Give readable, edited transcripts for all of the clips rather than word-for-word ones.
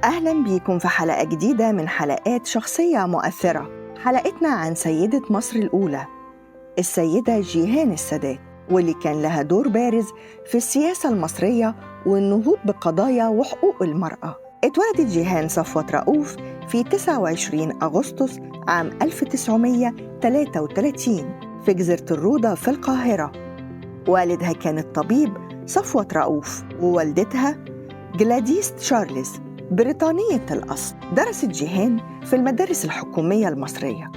أهلا بيكم في حلقة جديدة من حلقات شخصية مؤثرة. حلقتنا عن سيدة مصر الأولى السيدة جيهان السادات، واللي كان لها دور بارز في السياسة المصرية والنهوض بقضايا وحقوق المرأة. اتولدت جيهان صفوت رؤوف في 29 أغسطس عام 1933 في جزيرة الروضة في القاهرة. والدها كان الطبيب صفوت رؤوف، ووالدتها جلاديس تشارلز بريطانية الأصل. درست جيهان في المدارس الحكومية المصرية،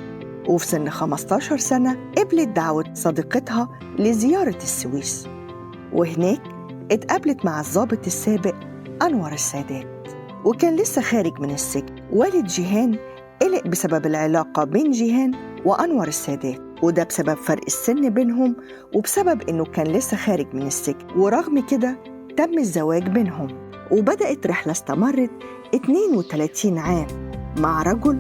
وفي سن 15 سنة قبلت دعوة صديقتها لزيارة السويس، وهناك اتقابلت مع الضابط السابق أنور السادات، وكان لسه خارج من السجن. والد جيهان قلق بسبب العلاقة بين جيهان وأنور السادات، وده بسبب فرق السن بينهم وبسبب إنه كان لسه خارج من السجن، ورغم كده تم الزواج بينهم، وبدأت رحلة استمرت 32 عام مع رجل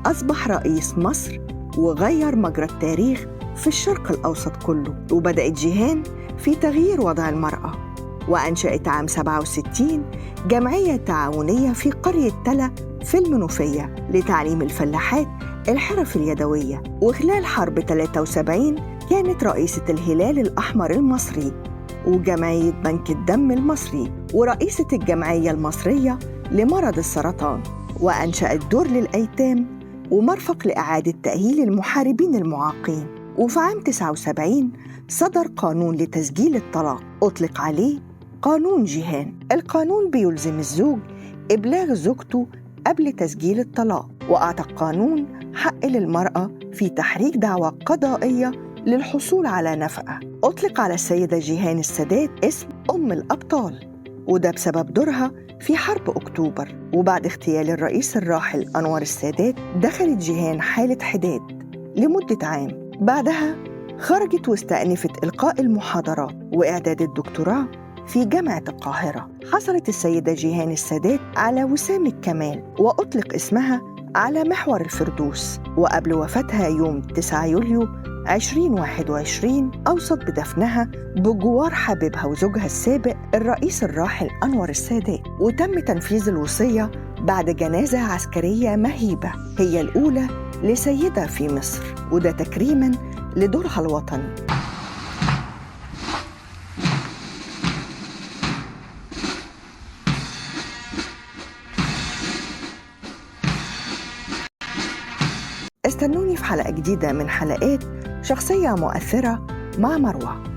أصبح رئيس مصر وغير مجرى التاريخ في الشرق الأوسط كله. وبدأت جيهان في تغيير وضع المرأة، وأنشأت عام 67 جمعية تعاونية في قرية تلا في المنوفية لتعليم الفلاحات الحرف اليدوية. وخلال حرب 73 كانت رئيسة الهلال الأحمر المصري وجمعية بنك الدم المصري ورئيسة الجمعية المصرية لمرض السرطان، وأنشأت دور للأيتام ومرفق لإعادة تأهيل المحاربين المعاقين. وفي عام 79 صدر قانون لتسجيل الطلاق أطلق عليه قانون جيهان. القانون بيلزم الزوج إبلاغ زوجته قبل تسجيل الطلاق، وأعطى القانون حق للمرأة في تحريك دعوى قضائية للحصول على نفقة. أطلق على السيدة جيهان السادات اسم أم الأبطال، وده بسبب دورها في حرب أكتوبر. وبعد اغتيال الرئيس الراحل أنور السادات دخلت جيهان حالة حداد لمدة عام. بعدها خرجت واستأنفت إلقاء المحاضرات وإعداد الدكتوراه في جامعة القاهرة. حصلت السيدة جيهان السادات على وسام الكمال، وأطلق اسمها على محور الفردوس. وقبل وفاتها يوم 9 يوليو 2021 أوصت بدفنها بجوار حبيبها وزوجها السابق الرئيس الراحل أنور السادات، وتم تنفيذ الوصية بعد جنازة عسكرية مهيبة هي الأولى لسيدة في مصر، وده تكريماً لدورها الوطني. استنوني في حلقة جديدة من حلقات شخصية مؤثرة مع مروة.